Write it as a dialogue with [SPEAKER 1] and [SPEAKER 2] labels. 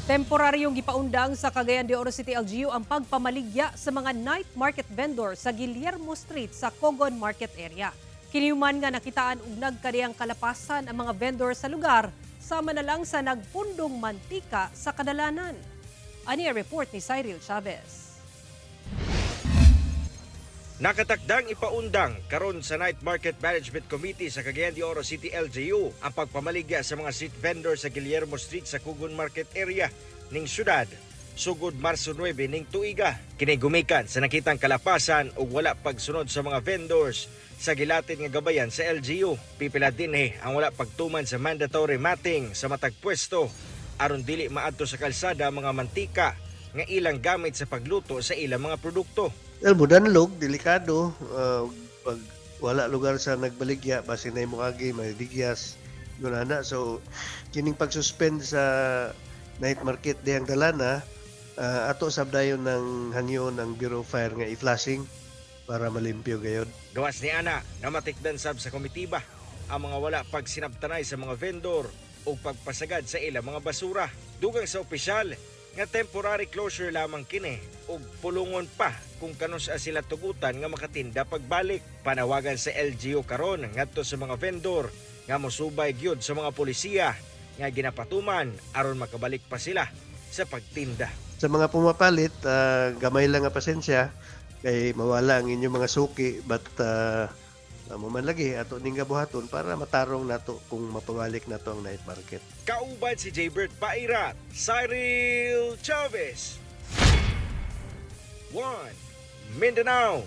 [SPEAKER 1] Temporaryong gipaundang sa Cagayan de Oro City LGU ang pagpamaligya sa mga night market vendor sa Guillermo Street sa Cogon Market Area. Kiniuman nga nakitaan og nagkadiyang kalapasan ang mga vendor sa lugar, sama na lang sa nagpundong mantika sa kadalanan. Ani ang report ni Cyril Chavez.
[SPEAKER 2] Nakatakdang ipaundang karon sa Night Market Management Committee sa Cagayan de Oro City LGU ang pagpamaligya sa mga street vendor sa Guillermo Street sa Cogon Market Area ning syudad sugod Marso 9 ning tuiga. Kini gumikan sa nakitang kalapasan ug wala pagsunod sa mga vendors sa gilatin nga gabayan sa LGU. Pipila dinhi ang wala pagtuman sa mandatory matting sa matag pwesto aron dili maadto sa kalsada ang mga mantika nga ilang gamit sa pagluto sa ilang mga produkto.
[SPEAKER 3] Well, mudanlog, delikado. Pag wala lugar sa nagbaligya, basin na mo agi, may digyas, yun ana. So, kining pag-suspend sa night market diyang dalana, ato sab dayon ng hangyo ng Bureau of Fire nga i-flashing para malimpyo gayod.
[SPEAKER 2] Gawas ni ana, namatikdan sab sa komitiba ang mga wala pagsinabtanay sa mga vendor o pagpasagad sa ilang mga basura. Dugang sa opisyal nga temporary closure lamang kini ug pulungon pa kung kanus-a sila tugutan nga makatinda pagbalik. Panawagan sa LGU karon ngadto sa mga vendor nga mosubay gyud sa mga polisiya nga ginapatuman aron makabalik pa sila sa pagtinda.
[SPEAKER 3] Sa mga pumapalit, gamay lang nga pasensya kay mawala ang inyong mga suki, but amo man lagi ato ning gabuhaton para matarong nato kung mapabalik nato ang night market.
[SPEAKER 2] Kauban si Jaybert Pairat, Cyril Chavez. 1. Mindanao.